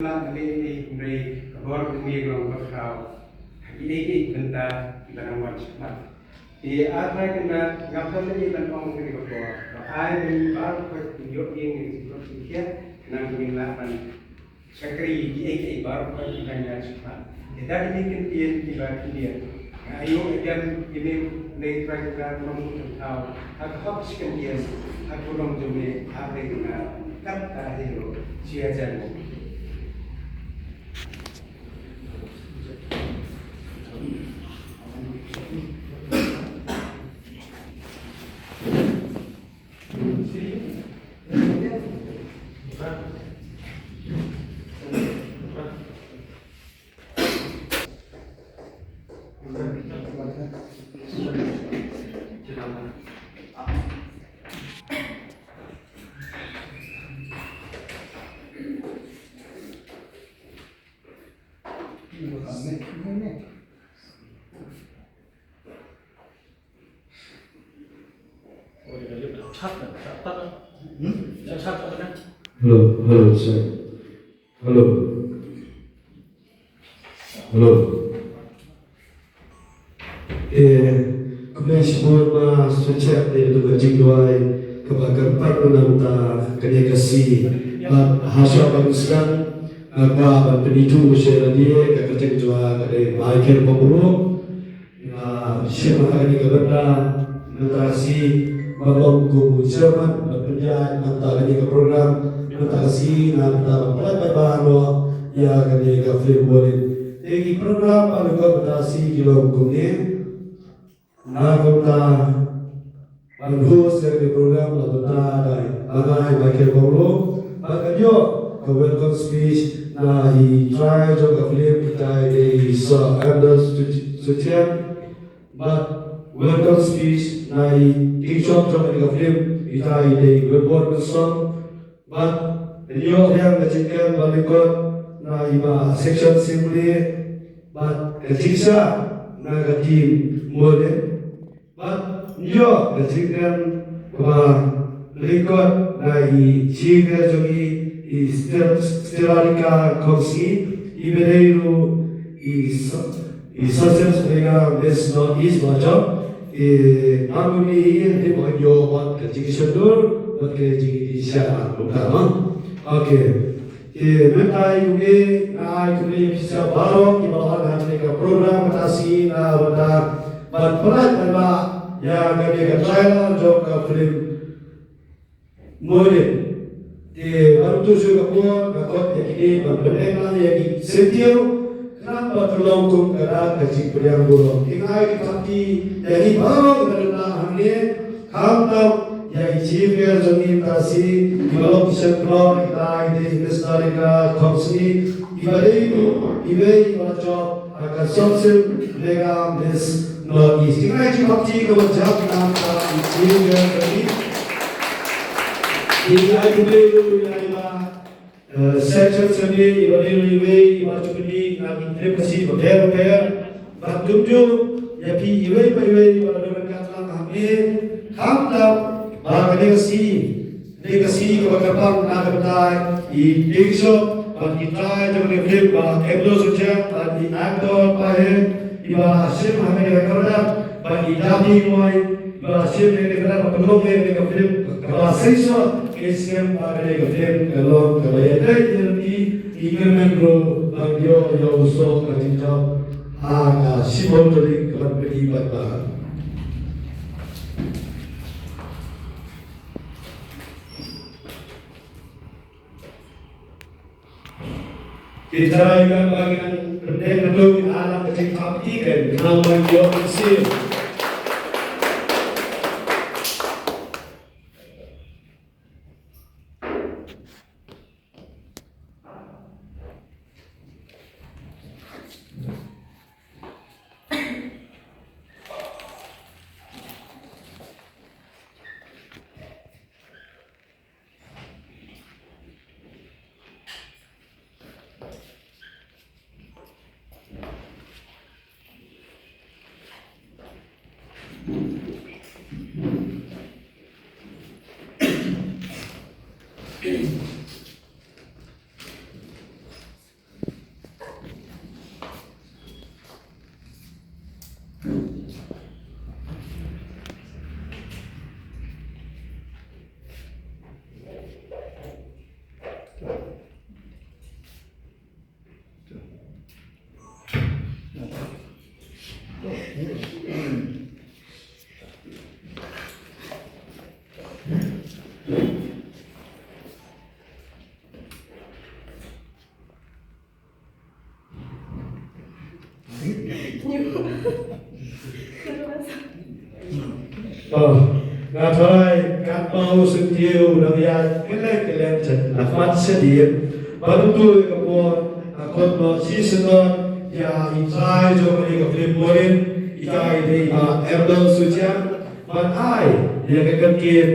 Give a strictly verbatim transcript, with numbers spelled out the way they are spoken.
Lam ne ne hynrei ka bor ka ngi long ba khraw ha kiei kiei bynta kiba nang wan shakhmat. Te A Trai Kynrad, nga pynlong ïa ban ong kane ka por ba ai ba ngi baroh khoit ban ïoh ïing ïa ka jingkhuslai, khnang ba ngin lah ban shakri ïa kiei kiei baroh khoit kiba ngi wan shakhmat. Te da kine ki ktien kiba khyndiat, nga ïoh ïa kine ki ktien, A Trai Kynrad, long u thaw ha ka hok shi kyntien ha ka burom jong me, A Trai Kynrad, kat ka hero shi hajar. Hello, hello, sir. Hello. Hello. Eh, khublei shibun ma Sir Chep, ïa kane ka jingduwai kaba kyrpad na bynta kane ka sngi. Bad hashwa ban sdang, nga kwah ban pynithuh sha lade, ka kyrteng jong nga ka dei Michael Pamuro. Nga shim ha kane ka bynta mynta ka sngi ban long kum u chairman ban pynïaid mynta kane ka program mynta ka sngi, na bynta ban pynlait paidbah noh ïa kane ka film Molin. Te ki program ba la ïoh mynta ka sngi ki long kumne. Na ka bynta ban host ïa kane ka program la bynta da i Michael Pamuro. Bad kan ïoh ka welcome speech na i trai jong ka film, ita i dei i Sir Anders Suchian. Bad welcome speech na i king shop jong kane ka film, ita i dei i Wilbur Wilson. Bad ïoh ïa ka jingkren ba lyngkot na i Bah Section Assembly. Bad ka jingshah na ka team Molin. Bad ïoh ka jingkren ba lyngkot na i chief guest jong ngi, i Stil-, Stilarika Khongsngi, iba dei ruh i so-, i Social Media Miss North East ba jop, i Harmony, i ba ïoh wat ka jingshon dur, wat ka jingshah, bukan, ha? Okay. Te mynta ïa kine, nga ai khublei ïa phi baroh kiba la wan ha kane ka program mynta ka sngi, na bynta ban pynlait paidbah ïa kane ka trailer jong ka film Molin. Te ban tu shu ka por, nga khot ïa kine ban pynbeit lang ïa ki syntiew, khnang ba kan long kum ka dak ka jingpdiang burom. Te nga ai ka kti ïa ngi baroh kiba don hangne, khamtam ïa i chief guest jong ngi mynta ka sngi, iba long ki seng khlong, ita i dei i Miss Stilarika Khongsngi, iba dei iwei iba la jop ha ka Council Meghalaya Miss North East. Te nga ai ka kti kaba jam na ka bynta i chief guest jong ngi. Te nga ai khublei ruh ïa i Bah Eh, Section Assembly, iba dei ruh iwei iba la jop ïa ngi na ki film Khasi bapher bapher. Bad kumjuh ïa phi iwei pa iwei iba la don ryngkat lang hangne. Khamtam ba kane ka sngi, kane ka sngi kaba kyrpang na ka bynta i director bad i trai jong kane ka film, Bah Abdul Sujat, bad i actor Pahen, iba la shim ha kane ka kyrdan, bad i Dapi Ngoi, ba la shim ïa kane ka kyrdan, ba pynlong ïa kane ka film kaba shisha, ka shisha ba kane ka film ka long kaba ïadei ïa lynti i kyrmen ruh ban ïoh ïa u soh ka jingjop ha ka shiphew tarik kaba phi pat ba. Ki trai ka ba ngi nang pynbeit naduh ngi alang ka jingthap ïa ki, nang ban ïoh mynsiem. Oh, nga tharai katba u syntiew u dang ïaid kylleng kylleng, na khmat shadien, bad uto ïa ka por, nga khot noh shisyndon ïa i trai jong kane ka film Borit, i trai i dei i Bah Erdal Suchiang, ban ai ïa ka kyntien.